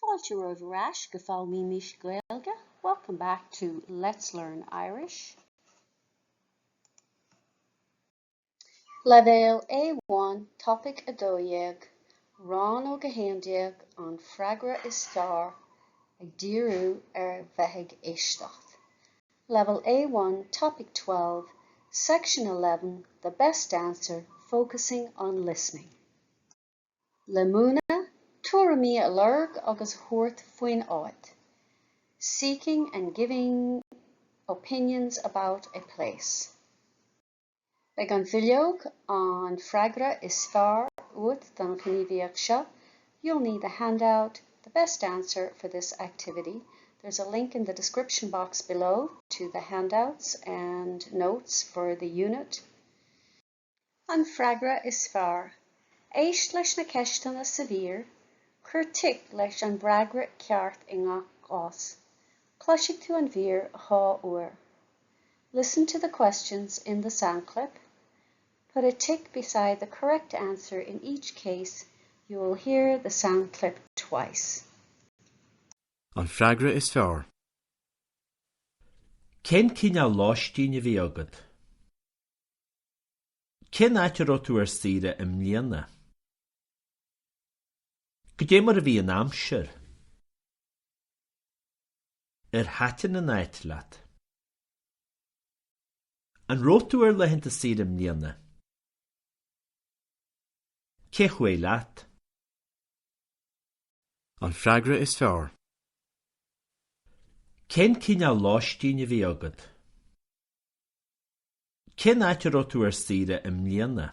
Fáilte romhaibh ar ais go Foghlaimímis Gaeilge, welcome back to Let's Learn Irish. Leibhéal A1, Topaic 12, Rannóg 11, An Freagra is Fearr, ag díriú ar bheith ag éisteacht. Level A1, Topic 12, Section 11, The Best Answer, focusing on listening. Le múineadh, tuairimí a lorg agus a thabhairt faoin áit. Seeking and giving opinions about a place. Beidh an bhileog An Freagra is Fearr uait don ghníomhaíocht seo. You'll need the handout, The Best Answer, for this activity. There's a link in the description box below to the handouts and notes for the unit. An freagra is fearr. Éist leis na ceisteanna sa mhír. Cuir tic leis an bhfreagra ceart i ngach cás. Cloisfidh tú an mhír dhá uair. Listen to the questions in the sound clip. Put a tick beside the correct answer in each case. You will hear the sound clip twice. An freagra is fearr. Cén cineál lóistín a bhí agat? Cén áit a raibh tú ar saoire i mbliana? Cad é mar a bhí an aimsir? Ar thaitin an áit leat? An raibh tú ar laethanta saoire i mbliana? Cé chuaigh leat? An freagra is fearr. Cén cineál lóistín a bhí agat? Cén áit a raibh tú ar saoire i mbliana?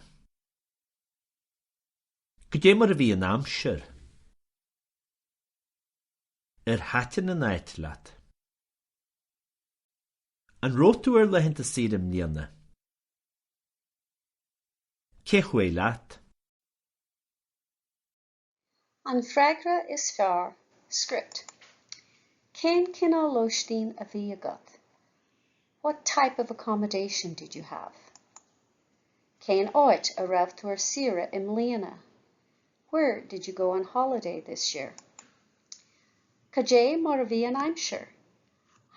Cad é mar a bhí an aimsir? Ar thaitin an áit leat? An raibh tú ar laethanta saoire i mbliana? Cé chuaigh leat? An freagra is fearr, script. Cén cineál lóistín a bhí agat? What type of accommodation did you have? Cén áit a raibh tú ar saoire i mbliana? Where did you go on holiday this year? Cad é mar a bhí an aimsir?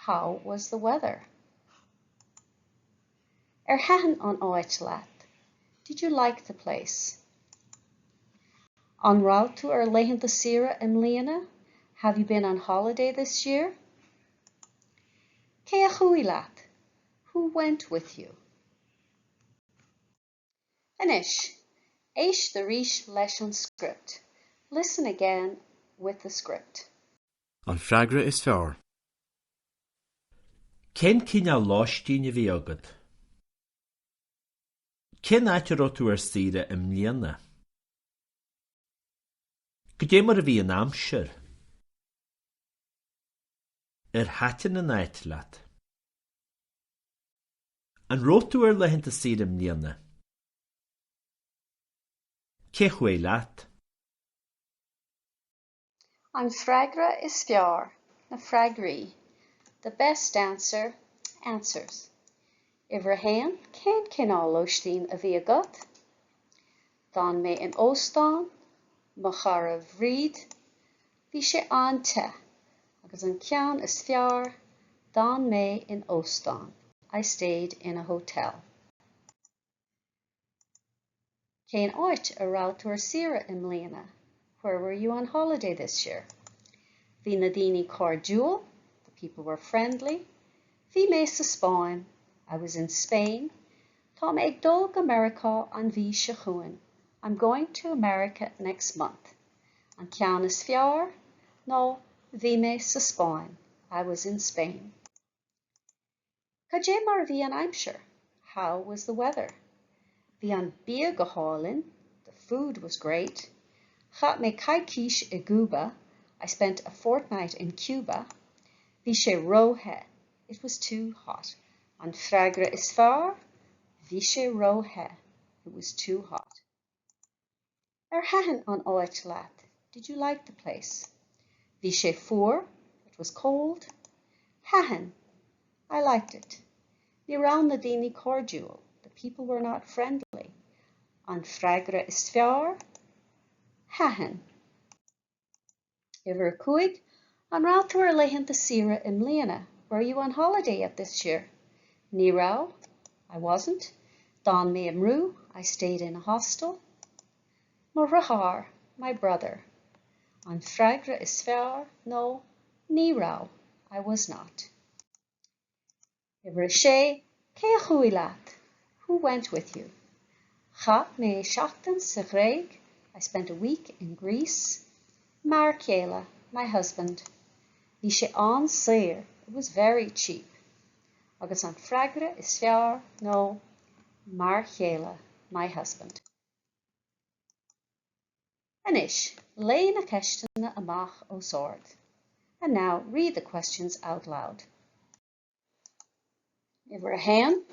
How was the weather? Ar thaitin an áit leat? Did you like the place? An raibh tú ar laethanta saoire i mbliana? Have you been on holiday this year? Cé a chuaigh leat? Who went with you? Anois, éist arís leis an script. Listen again with the script. An freagra is fearr. Cén cineál lóistín a bhí agat? Cén áit a raibh tú ar saoire i mbliana? Cad é mar a bhí an aimsir? Ar thaitin an áit leat? An raibh tú ar laethanta saoire i mbliana? Cé chuaigh leat? An freagra is fearr, na freagraí. The best answer, answers. Uimhir a haon, Cén cineál lóistín a bhí agat? D'fhan mé in óstán, mo chara Bhríd. Bhí sé an-te. Agus an ceann is fearr, D'fhan mé in óstán. I stayed in a hotel. Cén áit a raibh tú ar saoire i mbliana? Where were you on holiday this year? Bhí na daoine cairdiúil, the people were friendly. Bhí mé sa Spáinn, I was in Spain. Tá mé ag dul go Meiriceá an mhí seo chugainn, I'm going to America next month. An ceann is fearr ná Bhí mé sa Spáinn, I was in Spain. Cad é mar a bhí an aimsir? How was the weather? Bhí an bia go hálainn, the food was great. Chaith mé coicís i gCúba, I spent a fortnight in Cuba. Bhí sé ró-the, it was too hot. An freagra is fearr? Bhí sé ró-the, it was too hot. Ar thaitin an áit leat? Did you like the place? Bhí sé fuar, it was cold. Thaitin, I liked it. Ní raibh na daoine cairdiúil, the people were not friendly. An freagra is fearr? Thaitin. Uimhir 5, An raibh tú ar laethanta saoire i mbliana? Were you on holiday at this year? Ní raibh, I wasn't. D'fhan mé i mbrú, I stayed in a hostel. Mo dheartháir, my brother. An freagra is fearr ná Ní raibh, I was not. Uimhir 6, Cé a chuaigh leat? Who went with you? Chaith mé seachtain sa Ghréig, I spent a week in Greece. M'fhear céile, my husband. Bhí sé an-saor, it was very cheap. Agus an freagra is fearr ná M'fhear chéile, my husband. Anois, léigh na ceisteanna amach os ard. And now read the questions out loud. Uimhir 1.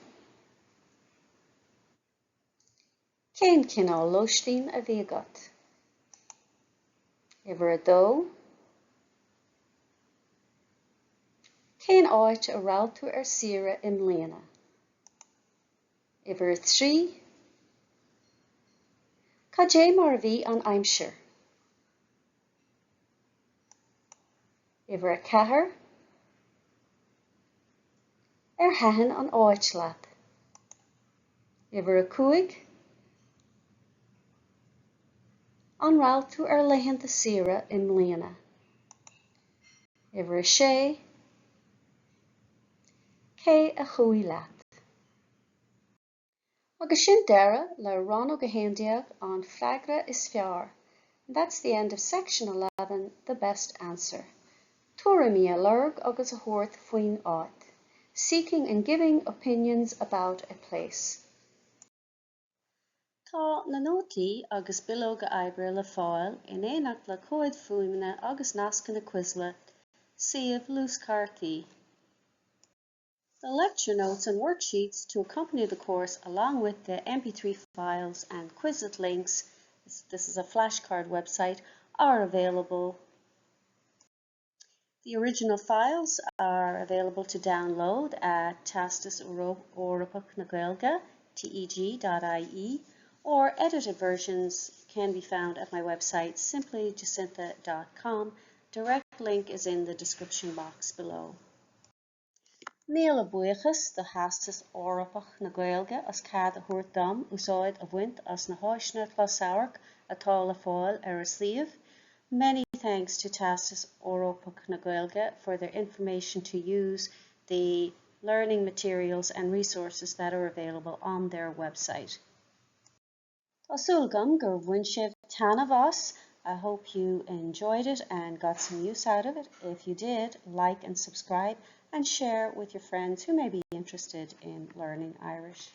Cén cineál lóistín a bhí agat? Uimhir 2. Cén áit a raibh tú ar saoire i mbliana? Uimhir 3. Cad é mar a bhí an aimsir? Uimhir 4. Ar thaitin an áit leat? Uimhir 5. An raibh tú ar laethanta saoire i mbliana? Uimhir 6. Cé a chuaigh leat? Agus sin deireadh le Rannóg 11, An Freagra is Fearr. And that's the end of section 11, The Best Answer. Tuairimí a lorg agus a thabhairt faoin áit. Seeking and giving opinions about a place. Tá na nótaí agus bileoga oibre le fáil in éineacht le comhaid fuaime agus nascanna Quizlet, suíomh luaschártaí. The lecture notes and worksheets to accompany the course along with the MP3 files and Quizlet links, this is a flashcard website, are available. The original files are available to download at Teastas Eorpach na Gaeilge, teg.ie, or edited versions can be found at my website simplyjacintha.com. Direct link is in the description box below. Míle buíochas do Theastas Eorpach na Gaeilge as cead a thabhairt dom úsáid a bhaint as na háiseanna closamhairc atá le fáil ar a suíomh. Many thanks to Teastas Eorpach na Gaeilge for their information to use the learning materials and resources that are available on their website. Tá súil agam gur bhain sibh taitneamh as. I hope you enjoyed it and got some use out of it. If you did, like and subscribe and share with your friends who may be interested in learning Irish.